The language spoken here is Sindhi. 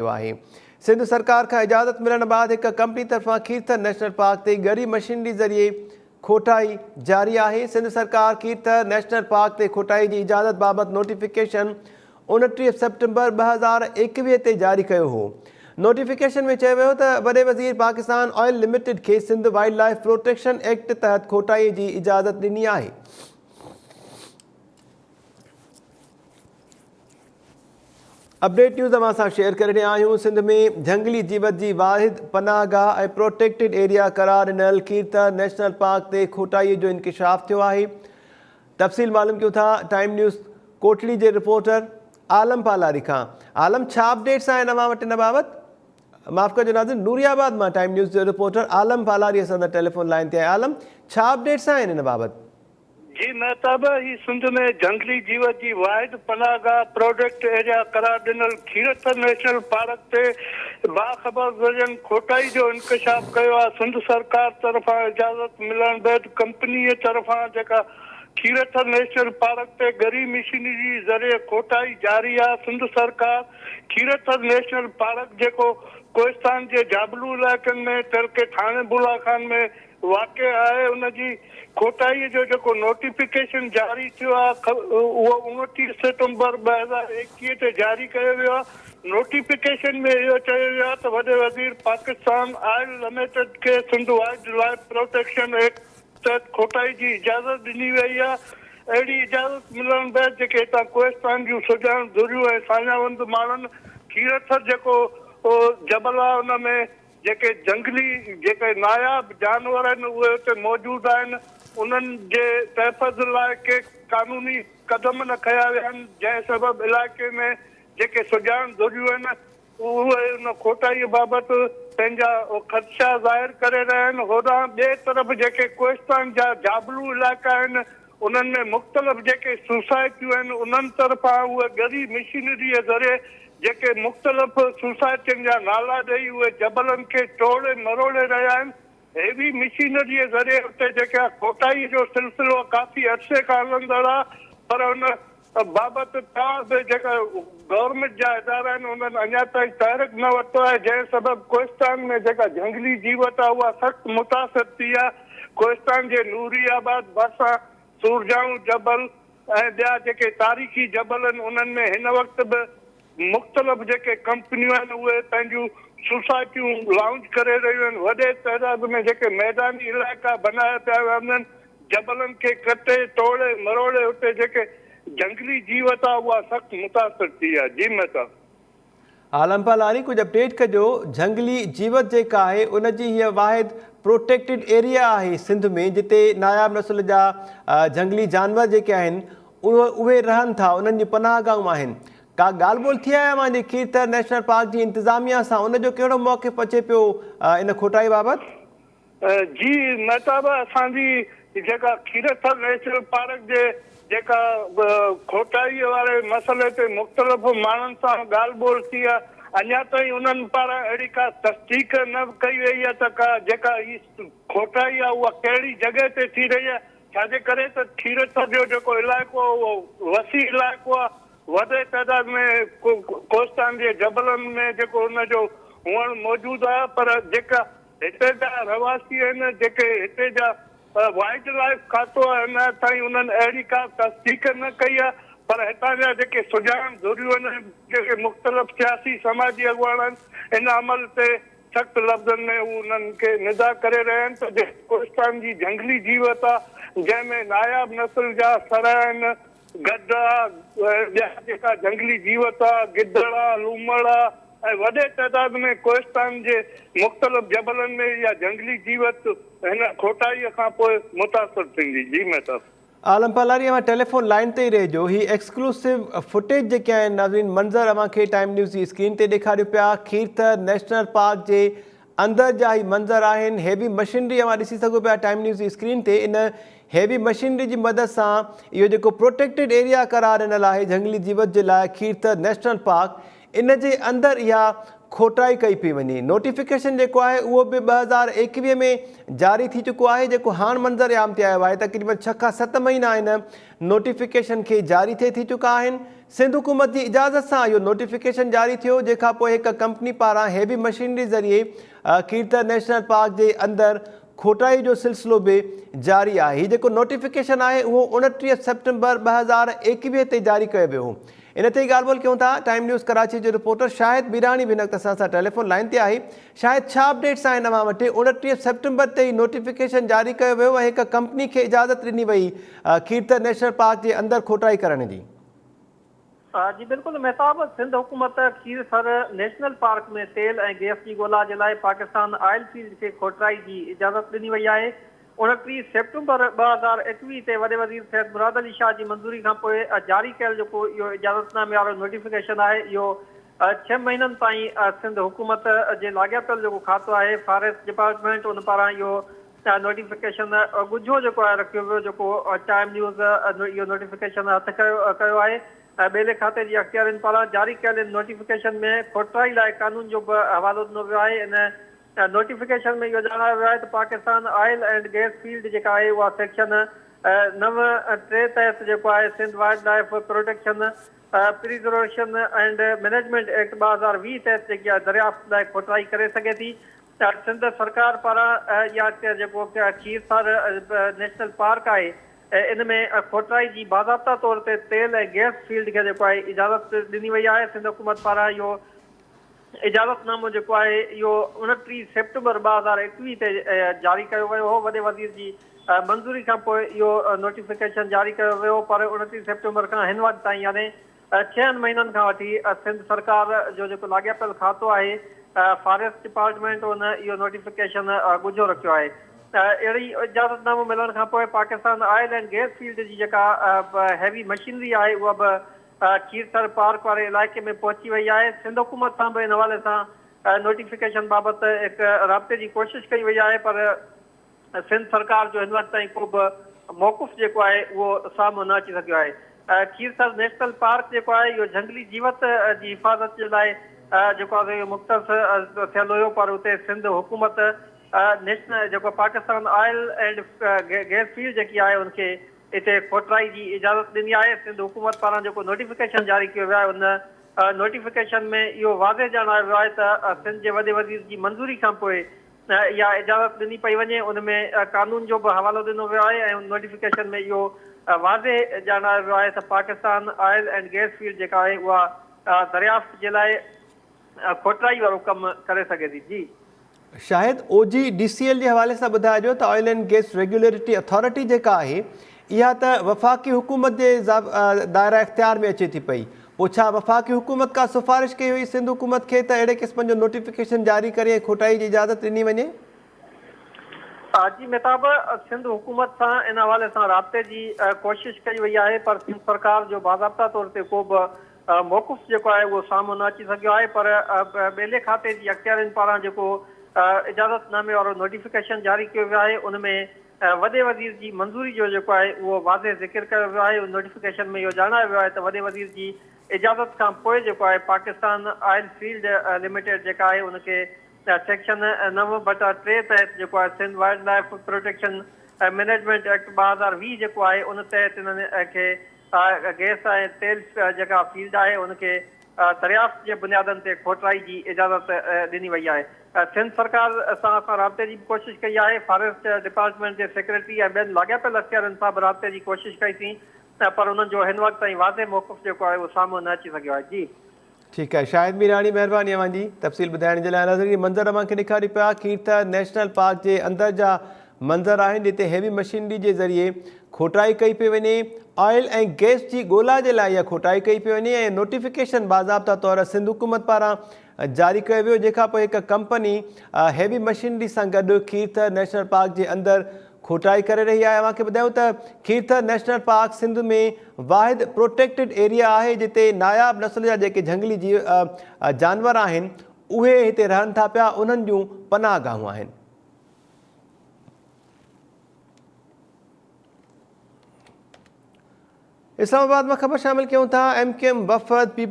آهي. سنڌ سرڪار کان اجازت ملڻ بعد هڪ ڪمپني طرفان کيرٿر نيشنل پارڪ تي ڳري مشينري ذريعي کوٽائي جاري آهي. سنڌ سرڪار کيرٿر نيشنل پارڪ تي کوٽائي جي اجازت بابت نوٽيفڪيشن 29 سيپٽمبر 2021 تي جاري ڪيو هو. نوٽيفڪيشن ۾ چيو ويو ته وڏي وزير پاڪستان آئل لميٽيڊ کي Sindh wildlife protection act تحت کوٽائي جي اجازت ڏني آهي. اپڊيٽ نيوز اوهان سان شيئر ڪري رهيا آهيون سنڌ ۾ جهنگلي جيوت جي واحد پناهگاهه ۽ پروٽيڪٽيڊ ايريا قرار ڏنل کيرٿر نيشنل پارڪ تي کوٽائي جو انڪشاف ٿيو آهي تفصيل معلوم ڪيون ٿا ٽائيم نيوز ڪوٽڙي جي رپورٽر عالم پالاري کان عالم ڇا اپڊيٽس آهن اوهان وٽ ان بابت معاف ڪجو ناظرين نوري آباد مان ٽائيم نيوز جو رپورٽر عالم پالاري اسان سان ٽيليفون لائين تي آهي عالم ڇا اپڊيٽس آهن ان بابت جي مهتاب، هي سنڌ ۾ جهنگلي جيوت جي واحد پناهگاهه پروجيڪٽ ايريا قرار ڏنل کيرٿر نيشنل پارڪ تي باخبر ذريعن کوٽائي جو انڪشاف ڪيو آهي، سنڌ سرڪار طرفان اجازت ملڻ بعد ڪمپنيء طرفان جيڪا کيرٿر نيشنل پارڪ تي ڳري مشينري ذريعي کوٽائي جاري آهي، سنڌ سرڪار کيرٿر نيشنل پارڪ جيڪو ڪوهستان جي جابلو علائقن ۾ تعلقي ٿاڻي بولا خان ۾ واقع آهي ان جي کوٽائي جو جيڪو نوٽيفڪيشن جاري ٿيو آهي اهو 29 سيپٽمبر 2021 تي جاري ڪيو ويو آهي نوٽيفڪيشن ۾ اهو چيو ويو آهي ته وڏي وزير پاڪستان آئل لميٽيڊ کي Sindh wildlife protection act تحت کوٽائي جي اجازت ڏني وئي آهي اهڙي اجازت ملڻ بعد جيڪي هتان ڪوهستان جون سجاڻ ڌريون ۽ ساڃاهوند ماڻهن کيرٿر جيڪو جبل آهي ان ۾ جيڪي جهنگلي جيڪي ناياب جانور آهن اهي اتي موجود آهن انهن جي تحفظ لاء ڪي قانوني قدم نه کنيا ويا آهن جنهن سبب علائقي ۾ جيڪي سجاڻ ڌريون آهن اهي ان کوٽائي بابت پنهنجا خدشا ظاهر ڪري رهيا آهن هوڏانهن ٻئي طرف جيڪي ڪوهستان جا جابلو علائقا آهن انهن ۾ مختلف جيڪي سوسائٽيون آهن انهن طرفان اهي ڳري مشينريء ذريعي جيڪي مختلف سوسائٽين جا نالا ڏئي اهي جبلن کي ٽوڙي مروڙي رهيا آهن. هيوي مشينريء ذريعي اتي جيڪا کوٽائيء جو سلسلو ڪافي عرصي کان هلندڙ آهي پر ان بابت ڪا به جيڪا گورنمينٽ جا ادارا آهن انهن اڃا تائين تحرڪ نه ورتو آهي جنهن سبب ڪوهستان ۾ جيڪا جهنگلي جيوت آهي اها سخت متاثر ٿي آهي ڪوهستان جي نوري آباد ڀرسان سورجاڻو جبل ۽ ٻيا جيڪي تاريخي جبل آهن انهن ۾ هن وقت به مختلف جيڪي ڪمپنيون آهن اهي پنهنجون سوسائٽيون لانچ ڪري رهيون آهن وڏي تعداد ۾ جيڪي ميداني علائقا بنايا پيا وڃن جبلن کي ڪٽي ٽوڙي مروڙي اتي جيڪي جهنگلي جيوت آهي اها سخت متاثر ٿي آهي جي مهتا. عالم پالاري ڪجهه اپڊيٽ ڪجو جهنگلي جيوت جيڪا آهي ان جي هيء واحد پروٽيڪٽيڊ ايريا آهي سنڌ ۾ جتي ناياب نسل جا جهنگلي جانور جيڪي آهن اهي رهن ٿا انهن جون پناهه گاهون آهن ڪا ڳالهه ٻولهه ٿي آهي اوهان جي کيرٿر نيشنل پارڪ جي انتظاميا سان ان جو ڪهڙو موقف اچي پيو ان کوٽائي بابت؟ جي مهتاب اسان جي جيڪا کيرٿر نيشنل پارڪ جي جيڪا کوٽائي واري مسئلي تي مختلف ماڻهن سان ڳالهه ٻولهه ٿي آهي اڃا تائين انهن پاران اهڙي ڪا تصديق نه ڪئي وئي آهي ته ڪا جيڪا هي کوٽائي آهي اها ڪهڙي جڳهه تي ٿي رهي آهي ڇاجي ڪري ته کيرٿر جو جيڪو علائقو آهي اهو وسيع علائقو آهي وڏي تعداد ۾ ڪوهستان جي جبلن ۾ جيڪو ان جو هئڻ موجود آهي پر جيڪا هتي جا رهواسي آهن جيڪي هتي جا وائلڊ لائيف کاتو آهي اڃا تائين انهن اهڙي ڪا تصديق نه ڪئي آهي پر هتان جا جيڪي سڄاڻ ڌريون آهن جيڪي مختلف سياسي سماجي اڳواڻ آهن ان عمل تي سخت لفظن ۾ هو انهن کي ندا ڪري رهيا آهن ته جيڪي ڪوهستان جي جهنگلي جيوت آهي جنهن ۾ ناياب نسل جا سرهه آهن گڊ آ ۽ ٻيا جيڪا جهنگلي جيوت آ، گدڙ آ، لومڙ آ ۽ وڏي تعداد ۾ ڪوهستان جي مختلف جبلن ۾ اها جهنگلي جيوت هن کوٽائيء کان پوء متاثر ٿيندي. جي مهتاب. عالم پالاري اوهان ٽيليفون لائين تي ئي رهجو هي ايڪسڪلوسو فوٽيج جيڪي آهن ناظرين منظر اوهان کي ٽائيم نيوز جي اسڪرين تي ڏيکاريون پيا کيرٿر نيشنل پارڪ جي اندر جا هي منظر آهن هيوي مشينري اوهان ڏسي سگهو پيا ٽائيم نيوز جي اسڪرين تي ان هيوي مشينري جي مدد سان اهو جيڪو پروٽيڪٽيڊ ايريا قرار ڏنل آهي جهنگلي جيوت جي لاء کيرٿر نيشنل پارڪ ان جي اندر اها کوٽائي ڪئي پئي وڃي. نوٽيفڪيشن جيڪو آهي اهو به 2021 ۾ جاري ٿي چڪو آهي جيڪو هاڻ منظر عام تي آيو آهي تقريبن ڇهه کان ست مهينا ان نوٽيفڪيشن کي جاري ٿئي ٿي چڪا آهن. سنڌ حڪومت جي اجازت سان اهو نوٽيفڪيشن جاري ٿيو جنهن کان پوء هڪ ڪمپني پاران هيوي مشينري ذريعي کيرٿر نيشنل پارڪ جي اندر کوٽائي جو سلسلو به جاري آهي. هي جيڪو نوٽيفڪيشن آهي اهو 29 سيپٽمبر 2021 تي جاري ڪيو ويو هو. ان تي ئي ڳالهه ٻولهه ڪيون ٿا. ٽائيم نيوز ڪراچي جو رپورٽر شاهد ميراڻي به هن وقت اسان سان ٽيليفون لائين تي آهي. شاهد ڇا اپڊيٽس آهن اوهان وٽ؟ 29 سيپٽمبر تي هي نوٽيفڪيشن جاري ڪيو ويو ۽ هڪ ڪمپني کي اجازت ڏني وئي کيرٿر نيشنل پارڪ جي اندر کوٽائي ڪرڻ جي. جي بلڪل مهتاب، سنڌ حڪومت کير ٿر نيشنل پارڪ ۾ تيل ۽ گئس جي ڳولا جي لاء پاڪستان آئل فيلڊ کي کوٽرائي جي اجازت ڏني وئي آهي. 29 سيپٽمبر 2021 تي وڏي وزير سيد مراد علي شاهه جي منظوري کانپوء جاري ڪيل جيڪو اهو اجازت نامي وارو نوٽيفڪيشن آهي اهو ڇهه مهينن تائين سنڌ حڪومت جي لاڳاپيل جيڪو کاتو آهي فاريسٽ ڊپارٽمينٽ ان پاران اهو نوٽيفڪيشن ڳجهو جيڪو آهي رکيو ويو جيڪو ٽائيم نيوز اهو نوٽيفڪيشن هٿ ڪيو آهي ۽ ٻيلي کاتي جي اختيارين پاران جاري ڪيل ان نوٽيفڪيشن ۾ کوٽرائي لاء قانون جو به حوالو ڏنو ويو آهي ان نوٽيفڪيشن ۾ اهو ڄاڻايو ويو آهي ته Pakistan oil and gas field جيڪا آهي اها سيڪشن نو ٽي تحت جيڪو آهي Sindh wildlife protection preservation and management act 2020 تحت جيڪي آهي دريافت لاء کوٽرائي ڪري سگهي ٿي سنڌ سرڪار پاران اها جيڪو کير ٿر نيشنل پارڪ آهي ان ۾ کوٽرائي جي باضابطا طور تي تيل ۽ گئس فيلڊ کي جيڪو آهي اجازت ڏني وئي آهي سنڌ حڪومت پاران اهو اجازت نامو جيڪو آهي اهو 29 سيپٽمبر 2021 تي جاري ڪيو ويو هو وڏي وزير جي منظوري کانپوء اهو نوٽيفڪيشن جاري ڪيو ويو پر 29 سيپٽمبر کان هن وقت تائين يعني ڇهن مهينن کان وٺي سنڌ سرڪار جو جيڪو لاڳاپيل کاتو آهي فاريسٽ ڊپارٽمينٽ ان اهو نوٽيفڪيشن ڳجهو رکيو آهي. اهڙي اجازت نامو ملڻ کان پوء Pakistan oil and gas field جي جيڪا هيوي مشينري آهي اها به کيرٿر پارڪ واري علائقي ۾ پهچي وئي آهي. سنڌ حڪومت سان به ان حوالي سان نوٽيفڪيشن بابت هڪ رابطي جي ڪوشش ڪئي وئي آهي پر سنڌ سرڪار جو هن وقت تائين ڪو به موقف جيڪو آهي اهو سامهون نه اچي سگهيو آهي. کيرٿر نيشنل پارڪ جيڪو آهي اهو جهنگلي جيوت جي حفاظت جي لاء جيڪو آهي اهو مختص ٿيل هيو پر اتي سنڌ حڪومت نيشنل جيڪو Pakistan oil and gas field جيڪي آهي ان کي اتي کوٽرائي جي اجازت ڏني آهي. سنڌ حڪومت پاران جيڪو نوٽيفڪيشن جاري ڪيو ويو آهي ان نوٽيفڪيشن ۾ اهو واضح ڄاڻايو ويو آهي ته سنڌ جي وڏي وزير جي منظوري کانپوء اها اجازت ڏني پئي وڃي ان ۾ قانون جو به حوالو ڏنو ويو آهي ۽ ان نوٽيفڪيشن ۾ اهو واضح ڄاڻايو ويو آهي ته Pakistan oil and gas field جيڪا آهي اها دريافت جي لاء کوٽرائي وارو ڪم ڪري سگهي ٿي. جي. Shahid O G D C L جي حوالي سان ٻڌائجو ته oil and gas regulatory authority جيڪا آهي اها ته وفاقي حڪومت جي دائره اختيار ۾ اچي ٿي پئي پوء ڇا وفاقي حڪومت ڪا سفارش ڪئي هئي سنڌ حڪومت کي ته اهڙي قسم جو نوٽيفڪيشن جاري ڪري ۽ کوٽائي جي اجازت ڏني وڃي؟ جي مهتاب، سنڌ حڪومت سان ان حوالي سان رابطي جي ڪوشش ڪئي وئي آهي پر سنڌ سرڪار جو باضابطا طور تي ڪو به موقف جيڪو آهي اهو سامهون نه اچي سگهيو آهي پر ٻيلي کاتي جي اختيارين پاران جيڪو اجازت نامي وارو نوٽيفڪيشن جاري ڪيو ويو آهي ان ۾ وڏي وزير جي منظوري جو جيڪو آهي اهو واضح ذڪر ڪيو ويو آهي ان نوٽيفڪيشن ۾ اهو ڄاڻايو ويو آهي ته وڏي وزير جي اجازت کان پوء جيڪو آهي پاڪستان آئل فيلڊ لميٽيڊ جيڪا آهي ان کي سيڪشن 9/3 تحت جيڪو آهي Sindh wildlife protection management act 2020 جيڪو آهي ان تحت انهن کي گئس ۽ تيل جيڪا فيلڊ آهي ان کي دريافت جي بنيادن تي کوٽرائي جي اجازت ڏني وئي آهي. سنڌ سرڪار سان اسان رابطي جي به ڪوشش ڪئي آهي، فاريسٽ ڊپارٽمينٽ جي سيڪريٽري ۽ ٻين لاڳاپيل اختيارين سان به رابطي جي ڪوشش ڪئي سين پر انهن جو هن وقت تائين واضح موقف جيڪو آهي اهو سامهون نه اچي سگهيو آهي. جي. ٺيڪ آهي شاهد ميراڻي مهرباني اوهان جي تفصيل ٻڌائڻ جي لاء ناظرين هي منظر اوهان کي ڏيکاريون پيا کيرٿر نيشنل پارڪ جي اندر جا منظر آهن جتي هيوي مشينري جي ذريعي کوٽائي ڪئي پئي وڃي، آئل ۽ گئس جي ڳولا جي لاء اها کوٽائي ڪئي پئي وڃي ۽ نوٽيفڪيشن باضابطا طور سنڌ حڪومت پاران جاري ڪيو ويو جنهن کانپوء هڪ ڪمپني هيوي مشينري سان گڏ کيرٿر نيشنل پارڪ جي اندر کوٽائي ڪري رهي آهي اوهان کي ٻڌايون ته کيرٿر نيشنل پارڪ سنڌ ۾ واحد پروٽيڪٽيڊ ايريا آهي جتي ناياب نسل جا جيڪي جهنگلي جانور آهن اهي هتي رهن ٿا پيا انهن جون پناهه گاهون آهن. اسلام آباد مان خبر شامل ڪيون ٿا ايم ڪيو ايم وفد پيپلز.